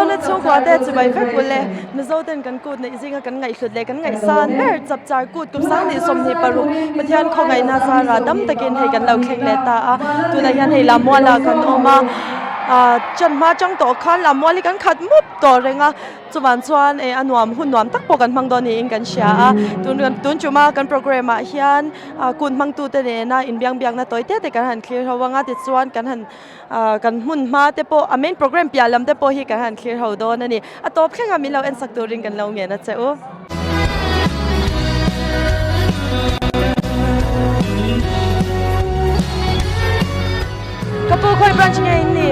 Zonet chhungkua te chibai vek ule. Mizo ten kan kut neih zinga kan ngaihhlut leh kan ngaihsan ber chapchar kut kum sanghnih 26 Pathian khawngaihna zara dam takin hei kan lo thleng leh ta a. Tunah hian hei Lammualah kan awm a, chanhma chang tawh khan Lammual hi kan khat mup tawh reng a. Chuvan chuan eh a nuam hun nuam tak pawh kan hmang dawn niin kan hria a. Tun tun tuma kan programme ah hian kut hmangtute nena inbiangbiakna tawi te te kan han thlir ho ang a, tichuan kan han Ah kan hmun hma te pawh a main program piah lam te pawh hi kan han thlir ho dawn a ni. A tawp thleng a min lo en sak turin kan lo ngen a che u. Ka pu khawi branch nge in ni?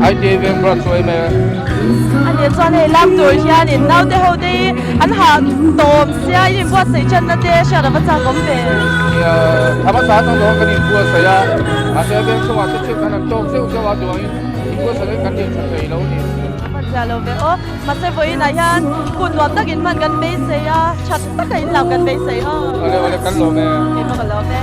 ITA veng branch chu em e. A nih chuan hei lam tur hianin naute ho te hi an hah tawm sia in inbuatsaih thanna te hriat a va chak awm ve. Nia, a hmasa atang zawng kan inbuatsaih a, mahse veng chhungah te thil kan han tawk zeuh zeuh a duangin inbuatsaih kan lian tha thei lo a ni. A va zia lo ve aw, mahse vawiinah hian hun nuam takin hman kan beisei a, tha taka inlam kan beisei aw. Awle awle kan lawm e. Kei pawh ka lawm e.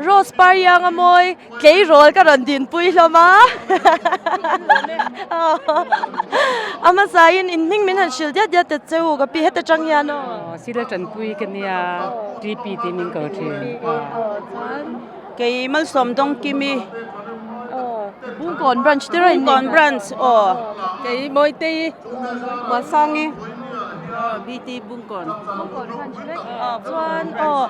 Rose par iang a mawi tleirawl ka rawn dinpui hlawm a a hmasa in in hming min han hrilh diat diat ta che u ka pi heta tang hian aw. Sila tanpui ka nia TP tih min ko thin. Kei Malsawm Dawngkimi. Bungkawn branch te rawn Bungkawn branch aw. Kei Mawitei Muansangi BT Bungkawn. Bungkawn branch vek chuan aw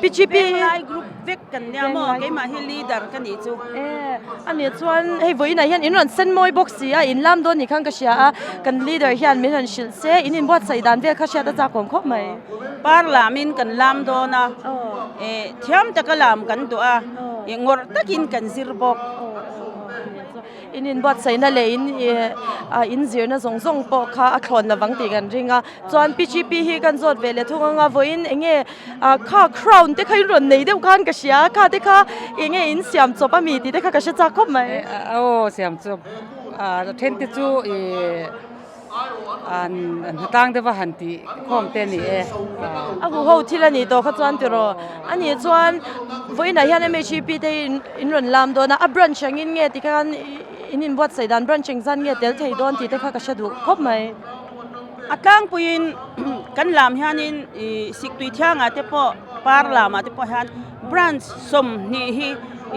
PGP Venglai group vek kan nia maw keimah hi leader ka nih chu. E a nih chuan hei vawiinah hian in rawn sen mawi bawk si a in lam dawn ni khan ka hria a kan leader hian min rawn hrilh se in inbuatsaih dan vel kha hriat a chak awm khawp mai. Par lamin kan lam dawn a e thiam taka lam kan duh a e ngawrh takin kan zir bawk. In inbuatsaihna leh in in zirna zawng zawng pawh kha a thlawn lovang tih kan ring a chuan PGP hi kan zawt ve leh thung anga vawiin eng nge ah kha crown te kha in rawn nei deuh khan ka hria kha te kha eng nge in siam chawp a mi tih te kha ka hre chak khawp mai. Aw siam chawp a then te chu ih an hnatlang deuh a han tih khawm te a ni e. A huho thil a nih tawh kha chuan tiraw a nih chuan vawiinah hian MHEP te hi in rawn lam dawn a a branch angin nge tikhan in inbuatsaih dan branch engzat nge tel thei dawn tih te kha ka hre duh khawp mai. A tlangpuiin kan lam hianin ih Siktui Thiangah te pawh Par lamah te pawh hian branch 20 hi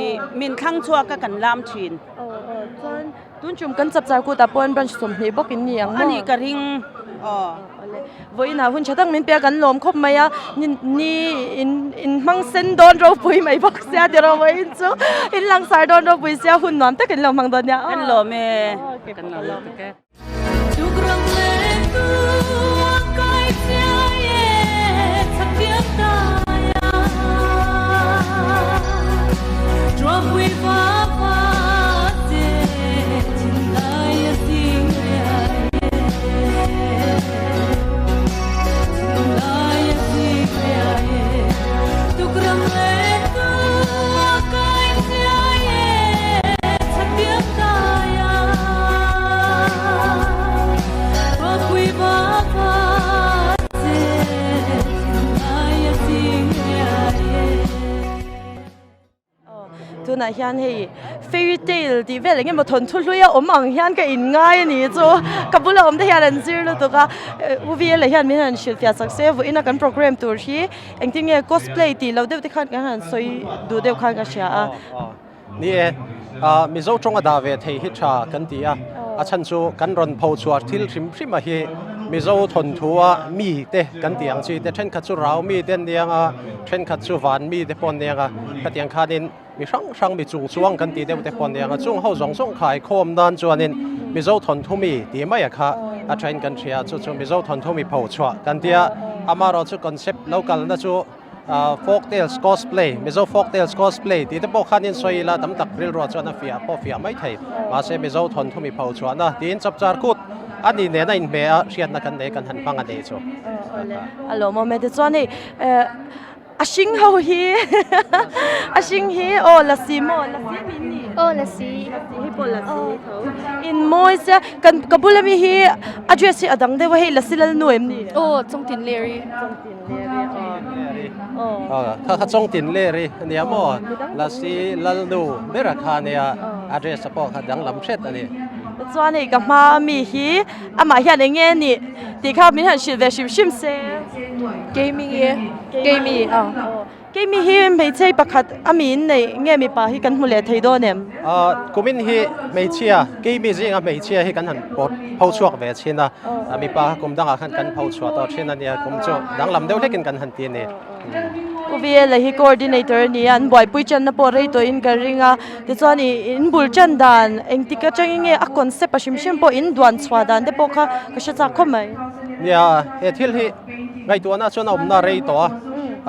ih min thlang chhuak a kan lam thin. Aw aw chuan tun tum kan chapchar kutah pawhin branch 20 bawk in ni ang maw? A nih ka ring aw. Awle vawiinah hun tha tak min pek an lawm khawp mai a ni ni in in hmang sen dawn ropui mai bawk sia ti rawh vawiin chu in langsar dawn ropui sia hun nuam tak in lo hmang dawn nia aw. Kan lawm e. Kan lawm lutuk e. Tunah hian hei fairy tale tih vel eng emaw thawnthu hlui a awm ang hian ka inngai a ni chu ka bula awm te hian an zir lutuk a UVL ah hian min han hrilhfiah sak se vawiin a kan programme tur hi engtin nge cosplay tih loh deuh te khan kan han sawi duh deuh khan ka hria a. Ni e, Mizo tawnga dah ve thei hi tha kan ti a, a chhan chu kan rawn pho chhuah thil hrim hrim a hi Mizo thawnthua mi te kan tih ang chi te thenkhat chu rau mi te an ni ang a, thenkhat chu van mi te pawh an ni ang a, khatiang khanin mi hrang hrang mi chung chuang kan tih deuh te pawh an ni ang a, chung ho zawng zawng khai khawm nan chuanin Mizo thawnthu mi tih mai a kha a thain kan hria chu chu Mizo thawnthu mi pho chhuah kan ti a, amaherawhchu concept lo kalna chu. Folk tales cosplay, Mizo folk tales cosplay tih te pawh khanin sawi ila tam tak rilruah chuan a fiah pawh fiah mai thei. Mahse Mizo thawnthu mi pho chhuahna tiin chapchar kut a ni nen a inhmeh a hriatna kan nei kan han hmang a ni chu. A lawmawm e tichuan hei a hring ho hi a hring hi aw lasi maw lasi min ni? Aw lasi. Lasi hei pawh lasi tho. In mawi sia kan ka bula mi hi a dress hi a dang deuh a hei lasi lalnu em ni? Aw chawngtinleri. Kha kha chawngtin ler i ania maw Lasi Lalnu bera kha ania a dress a pawh kha danglam hret a ni. Chuan hei ka hma ami hi amah hian eng nge nih tih kha min han hrilh ve hrim hrim se. Keimi nge? Keimi aw. Keimi hi hmeichhe pakhat a mi in neih nge mipa hi kan hmu leh thei dawn em? Kumin hi hmeichhia, keimi zinga hmeichhia hi kan han pawt pho chhuak ve thin a, mipa kha kum dangah khan kan pho chhuah tawh thin a nia, kum chu danglam deuh hlekin kan han ti a ni. Pu VL-a hi coordinator a ni a, an buaipui channa pawh rei tawhin ka ring a, tichuan ih in bul chan dan engtik atangin nge a concept a hrim hrim pawh in duan chhuah dan te pawh kha ka hre chak khawp mai. Nia, he thil hi Ngaihtuahna chuan a awmna rei tawh a,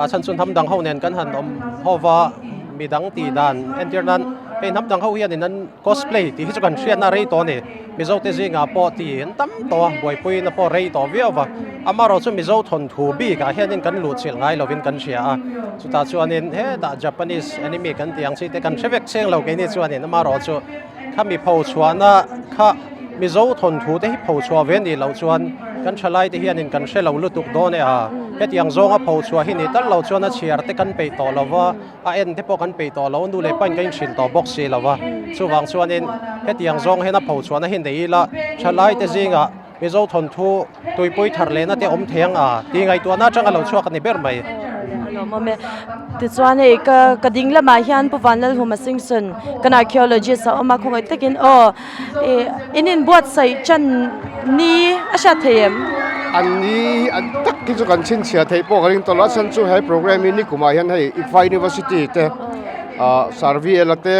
a chhan chu hnam dang ho nen kan han awm ho va, mi dang tih dan entir nan hei hnam dang ho hianin an cosplay tih hi chu kan hriatna rei tawh a ni. Mizo te zingah pawh tih an tam tawh a, buaipuina pawh rei tawh viau va, amaherawh chu Mizo thawnthu bikah hianin kan luhchilh ngai lovin kan hria a, chutah chuanin hetah Japanese anime kan tih ang chi te kan hre vek cheng lo keini chuanin amaherawh chu Khami phochhuahna kha Mizo thawnthu te hi phochhuah ve nih loh chuan kan thalai te hianin kan hre lo lutuk dawn e a. Hetiang zawnga phochhuah hi nih tal lo chuan a chhiar te kan peih tawh lo va, a en te pawh kan peih tawh lo, nu leh pain kan inhrilh tawh bawk si lo va. Chuvang chuanin hetiang zawng hian a phochhuahna hi nei ila thalai te zingah Mizo thawnthu tuipui thar lehna te awm thei ang a tih ngaihtuahna atanga lo chhuak a ni ber mai. A lawmawm e. Tichuan hei ka ka ding lamah hian Pu Vanlalhuma Singson kan archaeologist a awm a khawngaih takin aw ih in inbuatsaih chan ni a hriat thei em? An ni an tak hi chu kan chhinchhiah theih pawh ka ring tawh lo a chhan chu he program hi nikumah hian hei ICFA University te ah Sarviela te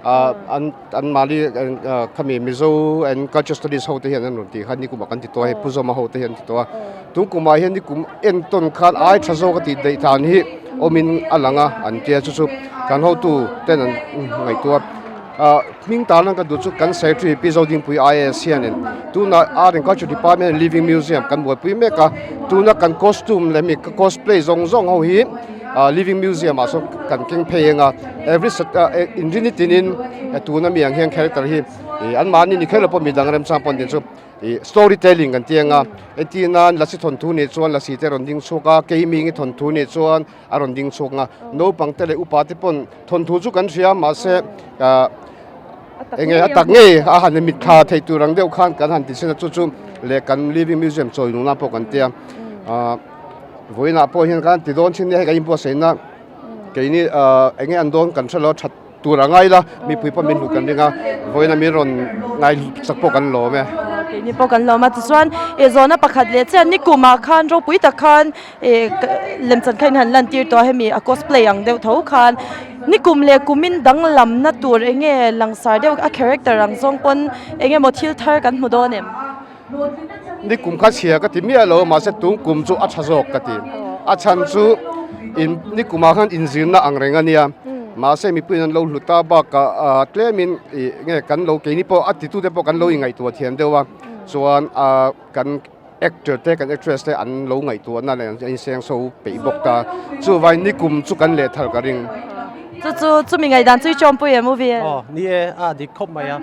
ah an An mahni khami Mizo and Culture Studies ho te hian an rawn tih kha nikumah kan ti tawh a, hei Pu Zawma ho te hian an ti tawh a. Tun kumah hian nikum entawn khan ai tha zawk a tih daih dan hi awmin a lang a an tia chu chu kan hotu ten an ngaihtuah a. Ah hming tan an ka duh chu kan Secretary Pi Zodingpui IAS hianin tunah Art and Culture Department and Living Museum kan buaipui mek a, tuna kan costume leh mi cosplay zawng zawng ho hi ah Living Museum ah sawn kan keng phei ang a. Every inrini tinin tuna mi ang hian character hi an mahni ni kher lo pawh midang remchang pawh an tih chu ih story telling kan tih ang a entir nan lasi thawnthu nih chuan lasi te a rawn ding chhuak a keiming i thawnthu nih chuan a rawn ding chhuak ang a naupang te leh upa te pawn thawnthu chu kan hria mahse ah eng nge a tak ngei a han mitthla theih tur ang deuh khan kan han ti chhin a chu chu leh kan living museum chawi nung nan pawh kan tia ah vawiinah pawh hian kan ti dawn thin nia hei kan inbuatsaih na. Keini eng nge an dawn kan hre lo a that tur a ngai la, mipui pawh min hlut kan ring a, vawiin a min rawn ngai chak pawh kan lawm e. Keini pawh kan lawm a, tichuan eh zawhna pakhat leh chian nikumah khan ropui tak khan eh lemchan kha in han lan tir tawh a hemi a cosplay ang deuh tho khan nikum leh kumin danglamna tur eng nge langsar deuh a character ang zawng pawn eng emaw thil thar kan hmu dawn em? Nikum kha chhia ka ti miah lo mahse tun kum chu a tha zawk ka ti. A chhan chu in nikumah khan inzirna ang reng a nia mahse mipuiin an lo hlut a bakah ah tlemin ih nge kan lo keini pawh a titute pawh kan lo ingaihtuah thiam deuh a chuan ah kan actor te kan actress te an lo ngaihtuahna leh an inseng so peih bawk ta chuvangin nikum chu kan lehthal ka ring. Chu chu chumi ngaihdan chu i chawmpui em u Vian? Aw ni e a dik khawp mai a,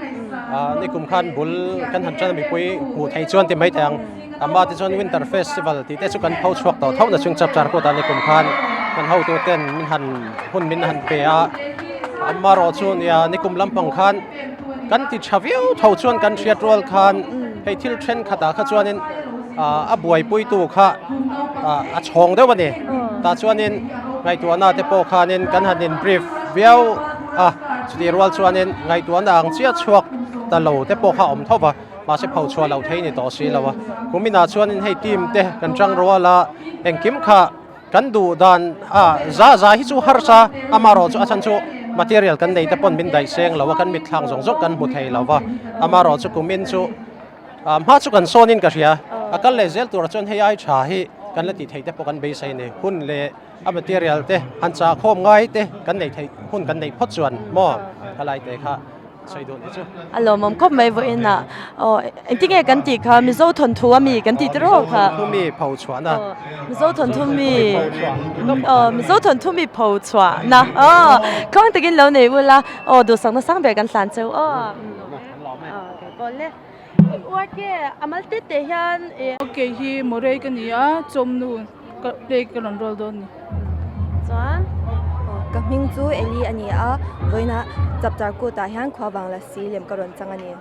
nikum khan bul kan han tan a mipui hmuh theih chuan ti mai thei ang, ama te chuan winter festival tih te chu kan pho chhuak tawh tho na chung chapchar kawt ah nikum khan kan hotu ten min han hun min han pe a, amarawh chu nia nikum lampang khan kan ti tha viau tho chuan kan hriat rual khan hei thil thenkhat ah kha chuanin a buaipuitu kha a chhawng deuh a ni tah chuanin ngaihtuahna te pawh khanin kan han in brief viau a chutih rual chuanin ngaihtuahna ang chiah chhuak ta lo te pawh kha a awm tho va mahse pho chhuah loh thei ni tawh si lo a kuminah chuanin hei team te kan tang rual a engkim kha Kan duh dan a za za hi chu harsa amarawh chu a chhan chu material kan nei te pawn min daih seng lo a kan mitthlak zawng zawng kan hmu thei lo va amarawh chu kumin chu hma chu kan sawn in ka hria a kal leh zel turah chuan hei ai tha hi kan la tih theih te pawh kan beisei a ni hun leh. A material te han chah khawm ngai te kan neih theih hun kan neih phawt chuan maw khalai te kha sawi duh ni chu. A lawmawm khawp mai vawiin ah aw engtin nge kan tih kha Mizo thawnthu a mi kan tih tiraw kha. Mizo thawnthu mi pho chhuah na. Mizo thawnthu mi aw Mizo thawnthu mi pho chhuah na aw khuang takin lo nei ula aw duhsakna sang ber kan hlan cheu aw. Kawle. Uarke a mal te te hian ih. Okay hi Morei ka ni a chawmnu ka play ka rawn roll dawn ni. Chuan. Ka hming chu Eli a ni a, vawiinah chapchar kutah hian khua vang la si lem ka rawn chang a ni.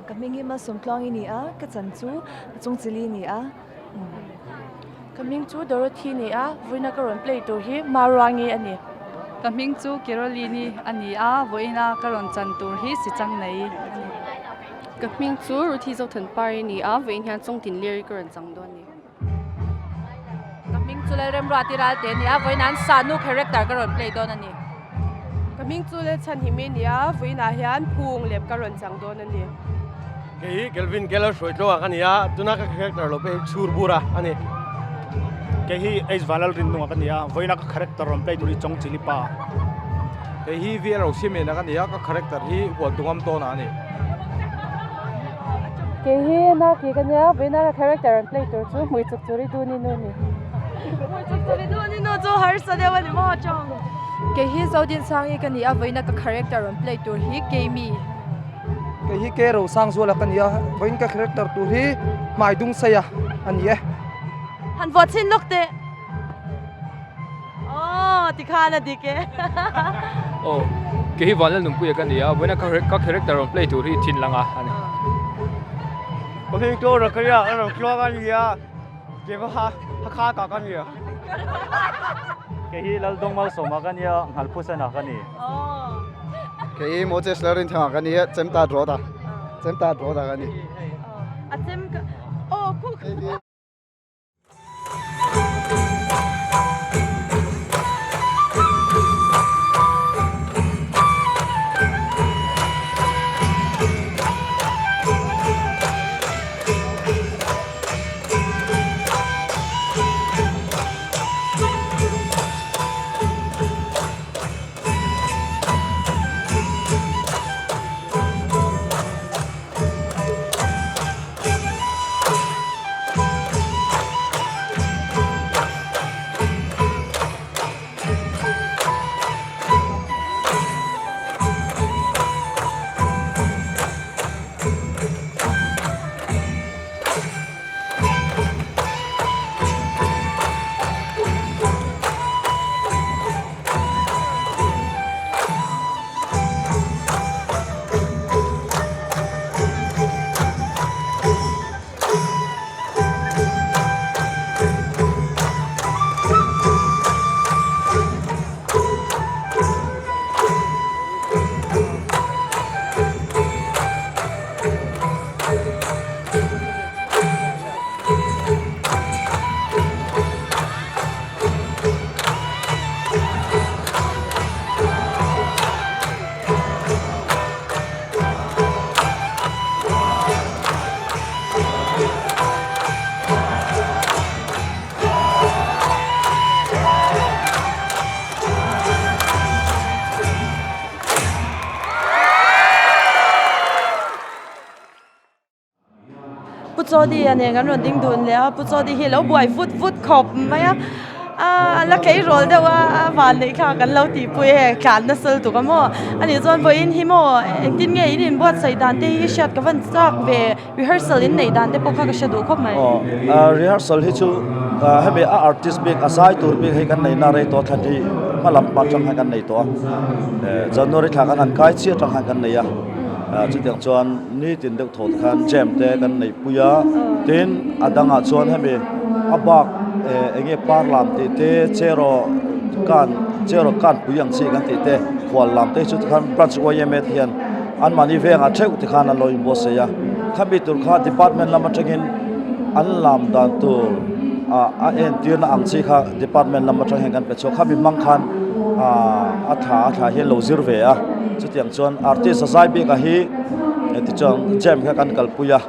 Ka hming hi Malsawmtluang i ni a, ka chan chu Chungchili a ni a. Ka hming chu Dorothy a ni a, vawiina ka rawn play tur hi Maruangi a ni. Ka hming chu Caroline a ni a, vawiina ka rawn chan tur hi Sichang nei a ni. Ka hming chu Ruthi Zothanpari a ni a, vawiin hian Chawngtinleri ka rawn chang dawn a ni. Ka hming chu Lalremruati Ralte a ni a, vawiin an Sanu character ka rawn play dawn a ni. Ka hming chu Lalchhanhimi a ni a, vawiinah hian Phung lem ka rawn chang dawn a ni. Kei hi Kelvin Keller Hruaitluanga ka ni a, tuna ka character lo pawh hi Chhurbura a ni. Kei hi H Vanlalrinnunga ka ni a, vawiina ka character rawn play tur hi Chawngchilipa. Kei hi VL Rosiamena ka ni a, ka character hi Hualtungam Tawna a ni. Kei hi Naki ka nia, vawiina ka character an play tur chu hmui chuk churi dun i nu a ni. Hmui chuk churi dun i nu chu harsa deuh a ni maw Chawng? Kei hi Zodinsangi ka ni a, vawiina ka character rawn play tur hi Keimi. Kei hi Ke Rosangzuala ka ni a, vawiin ka character tur hi Hmaidungsaia a ni e. Han vuah chhin lawk teh. Aww tikhan a dik e. Aw kei hi Vanlalnunpuia ka ni a, vawiina ka character rawn play tur hi Thinlanga a ni. Ka hming chu Rakaria a rawn tluang a ni a, keimah kha Hakha ka ka ni a. Kei hi Laldawngmalsawma ka ni a, Nghalphusana ka ni. Kei hi Moses Lalrinthanga ka ni a, Chemta Drawta, Chemta Drawta ka ni. A chem ka, aw khu. Pu Chawdi a nen kan rawn ding dun leh a, Pu Chawdi hi a lo buai vut vut khawp mai a, a la tleirawl deuh a, a van neih kha kan lo tihpui e, tlan nasa lutuk a maw? A nih chuan vawiin hi maw engtin nge in inbuatsaih dan te hi hriat ka van chak ve, rehearsal in neih dan te pawh kha ka hre duh khawp mai. Aw, rehearsal hi chu hemi a artist bik a zai tur bik hi kan nei na rei tawh thlan hi hma lam atang khan kan nei tawh a, January thla khan han kai chiah atang khan kan nei a. Chutiang chuan nitin deuh thawt khan jam te kan neih pui a, tin a dangah chuan hemi a bak eng nge par lam tih te cheraw kan cheraw kan pui ang chi kan tih te khual lam te chu tikhan branch yma te hian anmahni vengah theuh tikhan an lo inbuatsaih a, khami tur kha department lam atangin an lam dan tur a entirna ang chi kha department lam atang hian kan pe chhuak khami hmang khan a thla a thla hian lo zir ve a. Chutiang chuan artist a zai bikah hi tichuan jam kha kan kalpui a,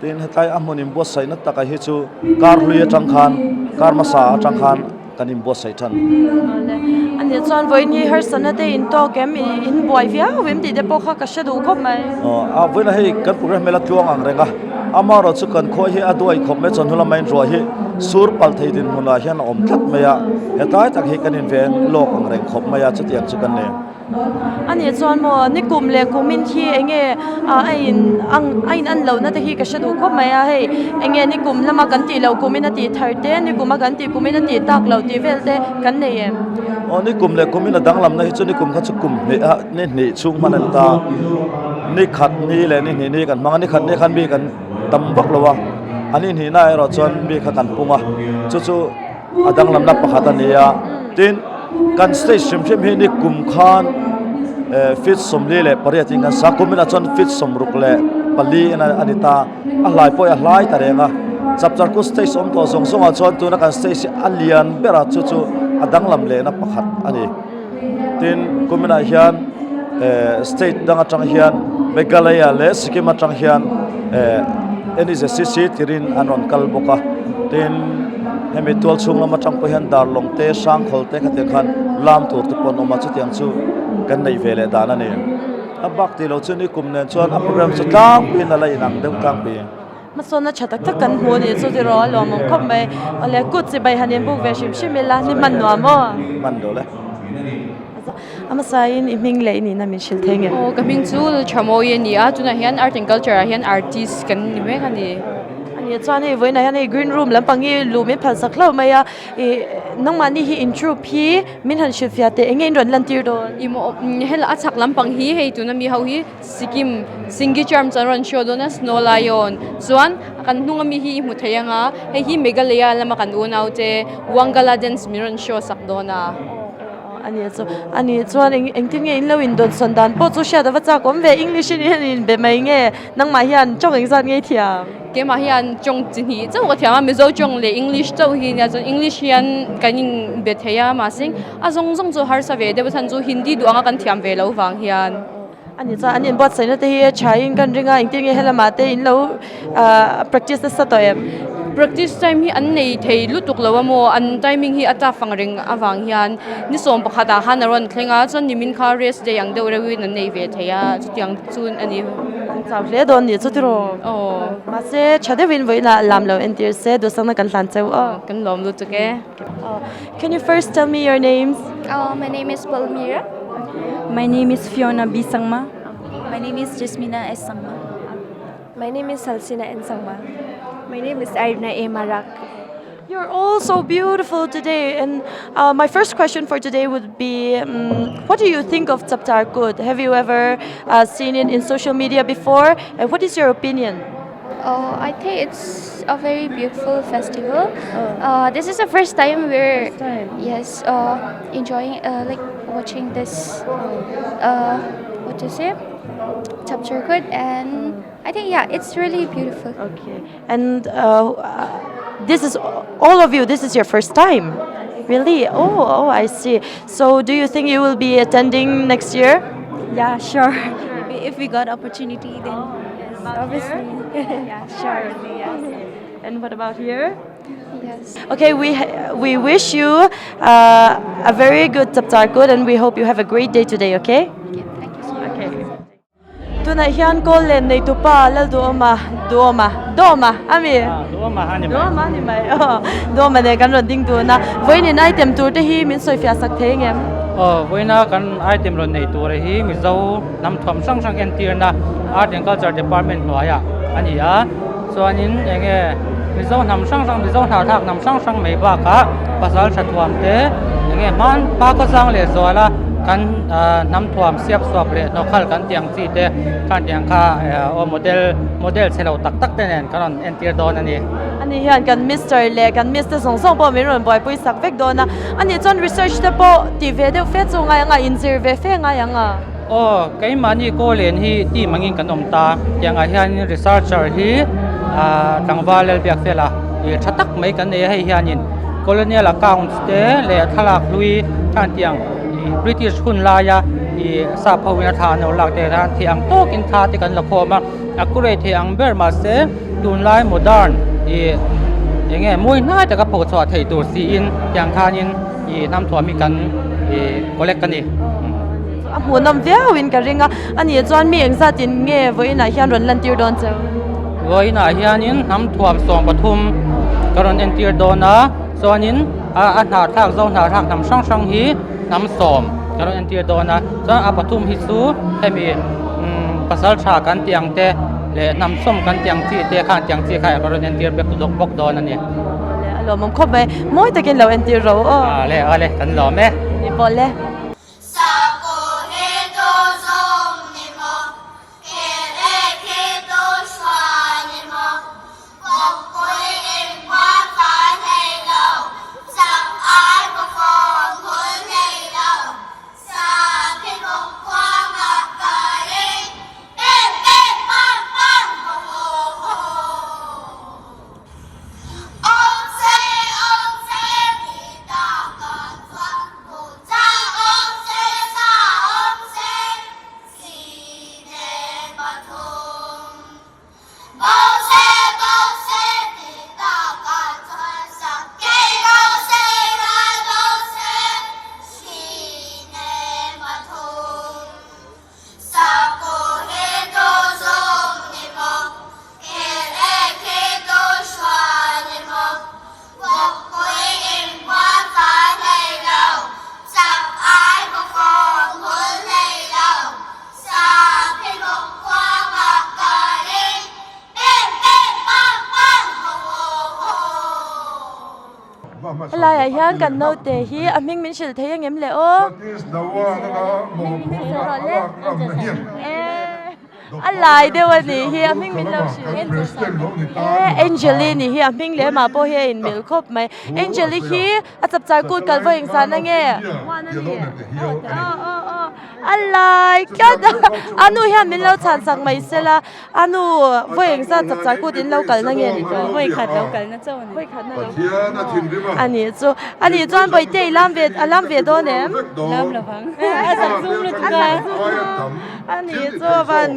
tin hetlai a hmun inbuatsaihna taka hi chu kar hlui atang khan kar hmasa atang khan. kan inbuatsaih than. A nih chuan vawiin hi harsatna te in tawk em? In buai viau em tih te pawh kha ka hre duh khawp mai. Aw, a vawiin hei kan program hmel a tluang ang reng a, amaherawh chu kan khua hi a duai khawp mai chuan hnulama in ruah hi sur pal thei dinhmunah hian a awm tlat mai a, hetlai tak hi kan inven lawk ang reng khawp mai a, chutiang chu kan nei. A nih chuan maw nikum leh kumin hi eng nge a in ang a in an lohna te hi ka hre duh khawp mai a, hei eng nge nikum lama kan tih loh kumin a tih thar te, nikum a kan tih kumin a tih tak loh tih vel te kan nei em? Aw nikum leh kumin a danglamna hi chu nikum kha chu kum hnih a ni hnih chhung hman a ni ta, ni khat ni leh ni hnih ni kan hmang a, ni khat ni khan mi kan tam vak lo a, a ni hnihna erawh chuan mi kha kan pung a, chu chu. A danglamna pakhat a ni a, tin kan stage hrim hrim hi ni kum khan feet 48 in kan sa, kum inah chuan feet 64 in a ni ta, a hlai pawh hi a hlai ta reng a, chapchar kut stage awm tawh zawng zawngah chuan tuna kan stage hi a lian ber a, chu chu a danglam lehna pakhat a ni. Tin kum inah hian state dang atang hian Meghalaya leh Sikkim atang hian NEZCC tirin an rawn kal bawk a, tin hemi tual chhung lam atang pawh hian darlawng te hrangkhawl te khatiang khan lam tur te pawh an awm a, chutiang chu kan neih ve leh dan a ni. A bak tih loh chu nikum nen chuan a program chu tlangpuiin a la inang deuh tlangpui. Hmasawnna tha tak tak kan hmu a nih chu tiraw a lawmawm khawp mai. Awle kut chibai han inbuk ve hrim hrim ila ni hman nuam aw. Hman lo le. A hmasain i hming leh i nihna min hrilh thei nge? Aw ka hming chu Lalthamawi a ni a, tunah hian Art and Culture ah hian artist kan ni mek a ni. A nih chuan hei vawiinah hian hei green room lampang hi luh min phalsak hlauh mai a, ih nangmahni hi in troupe hi min han hrilhfiah teh eng nge in rawn lantir dawn? Ih maw hela a chhak lampang hi hei tuna mi ho hi Sikkim Singhi Charms an rawn show dawn a Snow Lion chuan kan hnung ami hi i hmu thei anga hei hi Meghalaya lama kan unau te Wangala dance min rawn show sak dawn a. A ni chu a ni chuan eng engtin nge in lo in dawn sawn dan pawh chu hriat a va chak awm ve English in hian in be mai nge nangmah hian tawng engzat nge i thiam? Keimah hian tawng chi hnih chauh ka thiam a Mizo tawng leh English chauh hi nia chuan English hian kan in be thei a mahse a zawng zawng chu harsa ve deuh a chhan chu Hindi duh anga kan thiam ve loh vang hian. A ni chuan an inbuatsaihna te hi a tha in kan ring a, engtin nge helamah te in lo practice nasa tawh em? Practice time hi an nei thei lutuk lo a maw, an timing hi a tough ang reng avang hian ni sawm pakhat ah khan a rawn thleng a, chuan nimin kha rest day ang deuh reuhin an nei ve thei a, chutiang chu a ni. An chau hle dawn nih chu tiraw? Aw. Mahse tha deuhin vawiinah lam lo entir se duhsakna kan hlan cheu aw. Kan lawm lutuk e. Can you first tell me your names? My name is Palmira. My name is Fiona B. Sangma. My name is Jasmina S. Sangma. My name is Salsina N. Sangma. My name is Irina A. Marak. You're all so beautiful today and uh, my first question for today would be um, what do you think of Chapchar Kut? Have you ever uh, seen it in social media before and what is your opinion? Oh, I think it's a very beautiful festival. Oh. Uh, this is the first time we're first time. yes uh, enjoying uh, like watching this uh, what to say chapter good and oh. I think yeah it's really beautiful. Okay, and uh, uh, this is all of you. This is your first time. Really? Oh, oh, I see. So, do you think you will be attending next year? Yeah, sure. If we got opportunity, then oh, yes, obviously. yeah, sure. Yes. And what about here? Yes. Okay, we we wish you uh, a very good Chapchar and we hope you have a great day today, okay? Okay, thank you so much. Okay. Tunah hian kawl len nei tupa Lalduhawma, Duhawma, Dawma a mi? Duhawma a ni mai. Duhawma a ni mai aw. Duhawma nen kan rawn ding dun a. Vawiin item tur te hi min sawifiah sak thei ang em? Aw, vawiina kan item rawn nei tur hi Mizo hnam thuam hrang hrang entirna Art and Culture Department hnuaiah a ni a. Chuanin eng nge Mizo hnam hrang hrang, Mizo hnarthlak hnam hrang hrang mai bakah pasal tha thuam te eng nge hman hma khawsang leh zuala kan hnam thuam siap suap leh hnawkhal kan tih ang chi te khan tiang kha aw model model chhe lo tak tak te nen kan rawn entir dawn a ni. Ani hian kan Mister leh kan Miss te zawng zawng pawh min rawn buaipui sak vek dawn a, ani chuan research te pawh tih ve deuh fe chu ngai ang a, inzir ve fe ngai ang a. Aw, keimahni Kawlen hi team angin kan awm ta. Tiangah hianin researcher hi tlangval Lalbiakfela ih tha tak mai kan nei a, hei hianin colonial accounts te leh thlalak hlui khan tiang ih British hun laia ih sap ho in a thla an lo lak te khan thei ang tawkin thla te kan la khawm a, accurate thei ang ber mahse tunlai modern ih. eng nge mawi hnai taka pho chhuah theih tur siin tiang khanin ih hnam thuam hi kan ih collect a ni. A hmuhnawm viauin ka ring a, a nih chuan mi engzatin nge vawiinah hian rawn lantir dawn cheu? Vawiinah hianin hnam thuam 13 ka rawn entir dawn a, chuanin a a hnahthlak zo hnahthlak hnam hrang hrang hi hnam sawm ka rawn entir dawn a, chuan a pathum hi chu hemi umm pasal tha kan tih ang te leh hnam sawm kan tih ang chi te khan tiang chi kha ka rawn entir vek bawk dawn a ni. A lawmawm khawp mai, mawi takin lo entir ro aw. Awle awle kan lawm e. Ni pawh le. Helaiah hian kan naute hi a hming min hrilh thei angem le aw? A lai deuh a nih hi a hming min lo hrilh e Angel-i nih hi a hming leh amah pawh hi a inmil khawp mai Angel-i hi a chapchar kut kal vawi engzan ange a lai tlat a a nu hian min lo chhan sak mai sela a nu vawi engzat chapchar kut in lo kal na nge ni tawh Vawi khat lo kal na chauh a ni vawi khat na lo a nih chu a nih chuan Bawihte i lam ve a lam ve dawn em lam lovang a zak zum lutuk a. A ni chu a van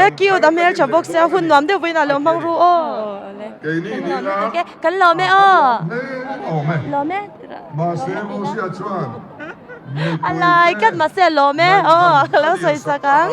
e cute a hmeltha bawk sia hun nuam deuh vawiin ah lo hmang ru aw kan lawm e aw lawm e a lai tlat mahse a lawm e aw ka lo sawi sak ang.